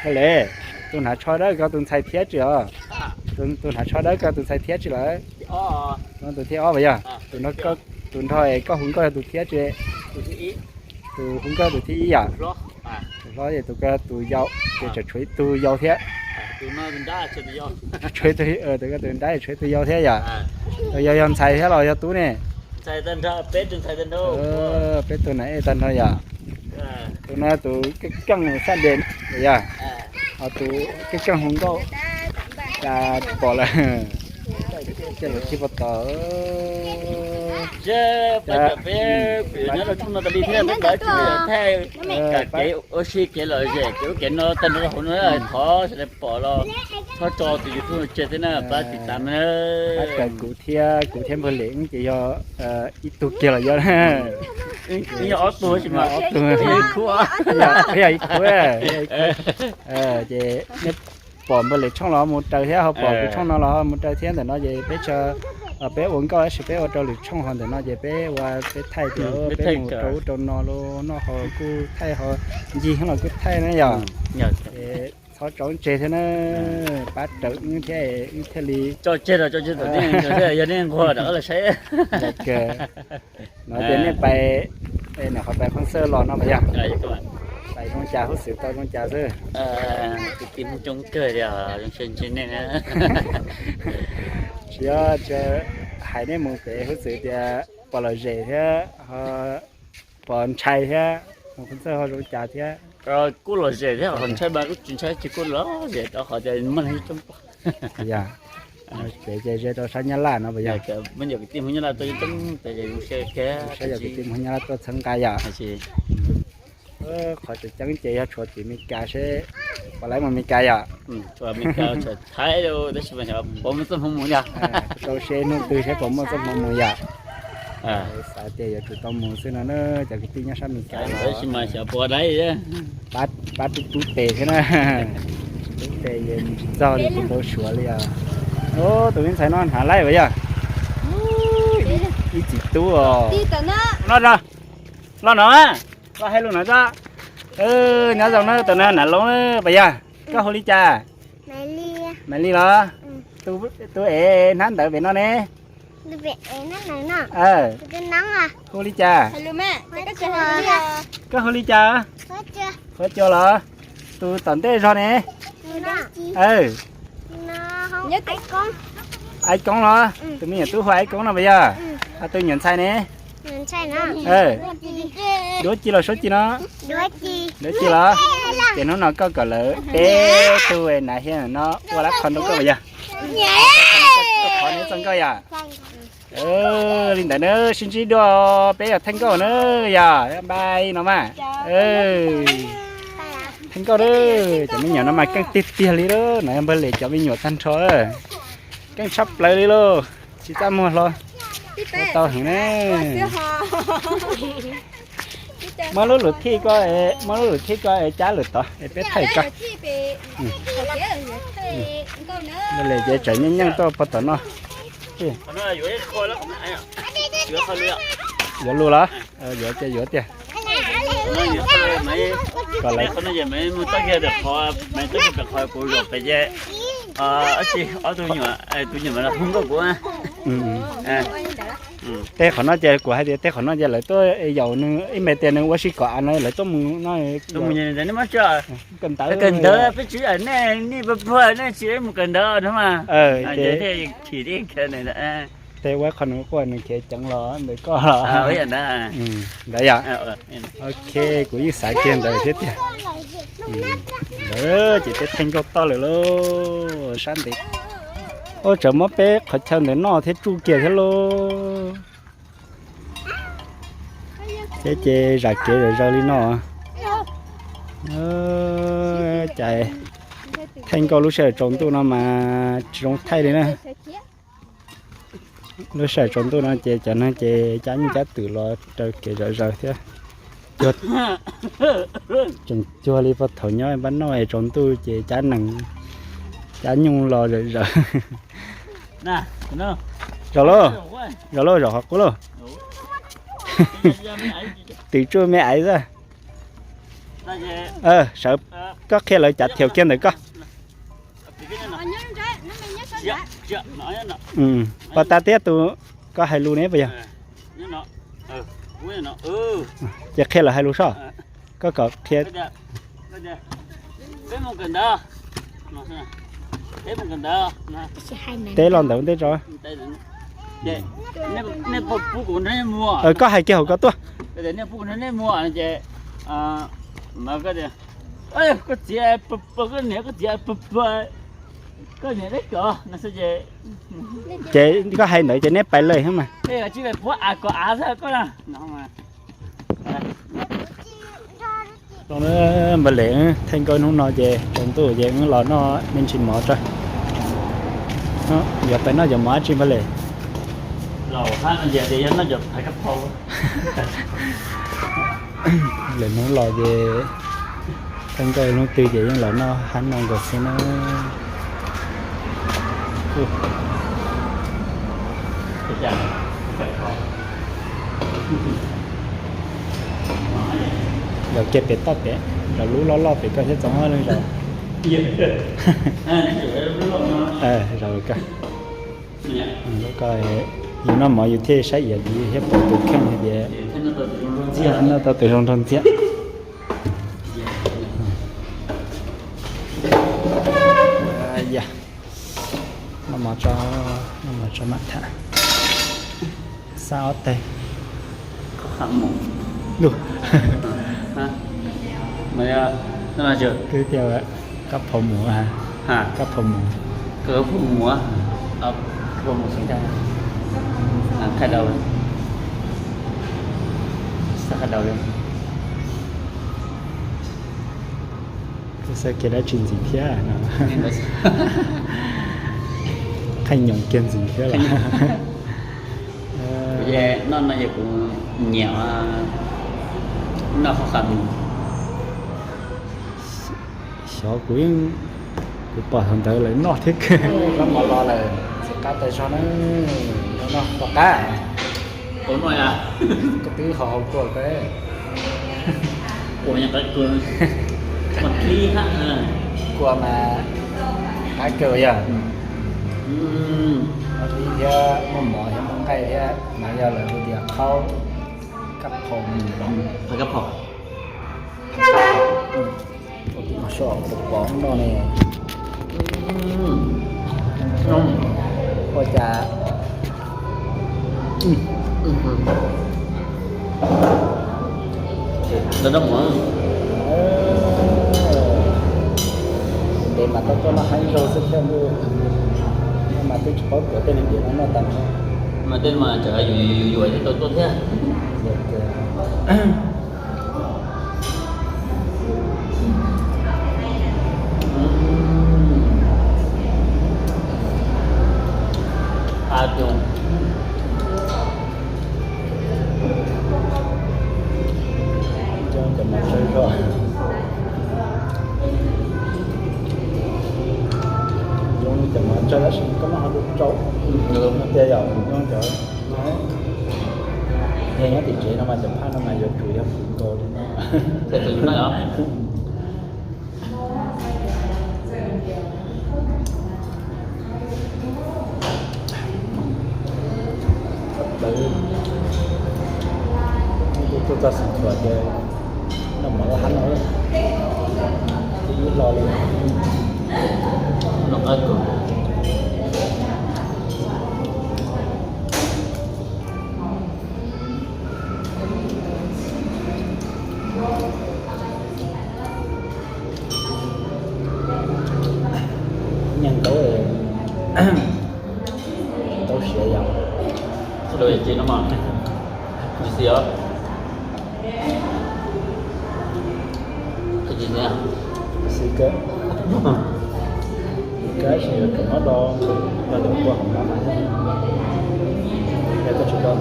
Koj le, tus hnav tsho dawb koj tus ntxhais thiab tsis os? Tus hnav tsho dawb koj tus ntxhais thiab tsis lawm? Tus thib ob puas yog? Tus nrog es koj hu nkauj yog tus thiab tsis? Tus hu nkauj tus thib ib yom? Tus hlob es tus ko tus yau, ces tseem tshuav ib tug yau thiab. Tshuav ib tug, tus ko tus nrab tshuav ib tug yau thiab yom? Tus yau yog ntxhais thiab los yog tub ne? Peb tug na ej tag nrho yom? Tus no tus keej keej xab de yom? Ho tus keej keej hu nkauj cas tsis pom lawm. Tej lawv tsis pom tod. Nyob rau tshooj no tas li thiab, peb thaij kev ua si kev lom zem kev ua kev no tag nrho rau hauv no, thov sawv daws pom los txhob tso tus YouTube tseg thiab na, pab tiv tam na. Pab kawm kuv thiab, kuv thiab npawg Lem ces yog ib tug kiag los yog. Yog ob tug, ob tug, yog ib khub. Ces nej pom npawg Lem tshooj los ho mus raws thiab, ho pom kuv tshooj no los ho mus raws thiab. Ntawm no ces peb tso, peb ua nkauj tab sis peb ua rau lwm tshooj, ho ntawm no ces peb ua peb thaij tias peb mus rau ub rau no los noj ho kuj thaij, ho ncig los kuj thaij na yom. Txhob tso wb tseg thiab na, pab raws wb thiab wb thiaj li yog nej nquag rov qab los saib. No ces nej pais, nej qhov pais Qhooj Xawj los no puas yog? Pais zoo cas, huj xwm tau zoo cas xwb? Kwv tij Hmoob coob kawg li os, zoo siab ntsib nej na. Tsis yog, hais nej mus pem huj xwm tias pom lom zem thiab ho pom ntshai thiab, mus Qhooj Xawj ho zoo cas thiab? Kuj lom zem thiab, qhov ntshai mas kuj tsis ntshai, tsis kuj lom zem rau qhov tias muaj neeg coob pom. Yog, pem ces ze rau sab Nyab Laj no puas yog? Muaj cov kwv tij Hmoob Nyab Laj tuaj coob, zoo siab yog kwv tij Hmoob Nyab Laj tuaj txhawb nqa yom. Qhov tseem ceeb ces yog tshuav tim Meskas seb puas laib mus Meskas yom. Thaib tab sis puas muaj txoj hmoo mus yom. Rau seb hnub twg seb puas muaj txoj hmoo mus yom. Xav tias yuav tsum tau mus xwb no na, cov kwv tij nyob sab Meskas. Pab tub tub tes thiab na. Tub tes es mus tsis txog li, kuv ntau suav li os. Tus me ntxhais no hnav laij puas yog? Ib txiv tub os. Los no, los hais lus no tso. Nyob zoo na, tus no Nav Loob puas yog? Koj hu li cas? Maiv Lis los? Tus es hnab ntawv pem no ne? Hu li cas? Koj hu li cas? Qhuav Cua los? Tus tom ntej zog ne? Aib Koob los? Tus me nyuam tub hu Aib Koob no puas yog? Ho tus nyuam ntxhais ne? Duab Ci los Suab Ci no? Duab Ci los? Ces hnub no koj kom lawv peb tug Nav Hiab no ua lab qhov nroo koj puas yog? Qhov neb txoj nkauj yom? Li ntawd na, sib ntsib dua, peb yog Theej Nkauj na, yog npai no mas. Theej Nkauj, cov me nyuam no mas keej tiag tiag li lauj, no yog npawg Lem cov me nyuam tag nrho, keej tshaj plaws li lauj, tsis txaj muag hlo, ua tau heev ne. Muab lub lus thij ko, muab lub lus thij ko es cab lwm tod es peb thaij koj. Npawg Lem ces tseem nyeej nyeej tuaj puag tom no. Yuav lus los? Yuav ces yuav tiag. Kom lawv Tej qhov no ces kuv hais tias tej qhov no ces lawv tuaj yaum nws ib me tias nws ua si kom av no lawv tuaj mus no. Kawm ntawv peb tsis, nej nej puag nej tsis mus kawm ntawv no mas. Ces ua qhov nws quaj nws khiav ceev los ntawm koj los. Ntawd yom. Ok, kuv yeej xav kiag ntawd thiab tiag. Ntawd ces peb Theej Nkauj toj lawm lauj, sab ntev. Ua tseem muab peb qhov chaw ntawd noj thiab tsuj kiag thiab lauj. Thiab ces zam kev zam zaws li no. Cas Theej Nkauj lub sij hawm tsaus ntuj no mas tsis zoo thaij li na. Lub sij hawm tsaus ntuj no ces cov neeg ces cab nyuj cab twm los raws kev zam zaws thiab. Tseem cuag li puag thaum nyob npab noj es tsaus ntuj ces cab nees cab nyuj los zam zaws. Zaum lauj, zaum lauj, zaum qhov qub lauj. Twm tsuj me aiv xwb. Sawv, koj qhia lawv cav thiaus kiag ntawm koj. Pos tas thiab tus koj hais lus ne puas yog? Ces qhia lawv hais lus soj. Koj kom qhia. Teb los ntawd ua ntej tso. Koj hais kiag hauv koj tuaj. Ces koj hais ntawd ces neb pais lawm mas. Npaj lem, theej nkauj hnub no ces tsaus ntuj ces wb los noj me ntsis mov tso. Yuav pais noj cov mov dab tsi npaj lem? Lwm hnub los ces theej nkauj hnub twg ces yeej los noj hab no nkaus xwb na. Zaum kiag pem toj pem, zaum lub loj loj pem koj thiab txoov leej zaum. Zaum koj, yus noj mov yus thiaj saib iav thiab pom tus kheej hais tias noj tau tus zoo nraug ntxiag. Noj mov tso, noj mov tso mam tham. Xab ob teg. Lug. Twb tias kab phau mus, kab phau mus. Kab phau mus, kab phau mus xeev tag. Khai daus, xab khai daus li. Xav kiag dab tsi ntxiv thiab no. Qhaj nyoos kiag ntxiv thiab los. Noj no yog kuv nyiam noj qhov qab mus. Xyov kuv yeej, kuv pom thaum ntawd lawv noj thiab kawg. Noj mov los lawm, txiv qab taws zog na, noj qhov qab. Koj twb haus haus kua peb. Kua mas qab kawg yog. Thiab muaj mov thiab muaj nqaij thiab mas yog lawv hu tias qhaub kab phom. Qhaub kab phom. Soj pom pom no ne. Ua cas ntev mas tau tuaj noj haib zaug xwb thiab ntuj, mas twb tsis paub tuav tej neeg diav no noj tag. Mas tej mas tseem yuav yuav yuav thiab tau tuaj thiab. Cov mov tsawg zog, zoo li cov mov tsawg tab sis koj maj ho rau rau, tias yog nyob cov no, yog nyob tim tsev no mas cov phaj no mas yuav tsum yog puv nkaus li no. Txawv, tuaj txog Xeev Khuam ces noj mov laj hab no, ib hlo li. Nyeej ntaub, ntaub siav yom. Xav lus yam ci no mas, nws xis os. Xis kawg, kab sis kawg mob do, do ntawm kua hauv no mas, yog koj tsis do ntawd.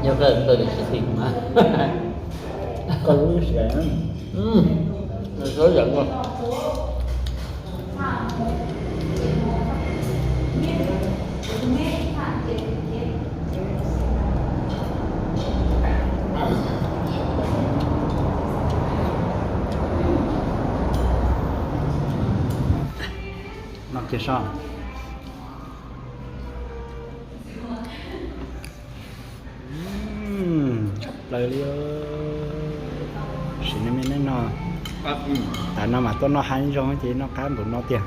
Yog koj tsis xis mas, koj lub siav. Nws sawv yam no. Ces so. Tshaj plaws li. Sim neej me neej no, tas no mas tuaj noj haib zoo ces noj qab npaum no tiag.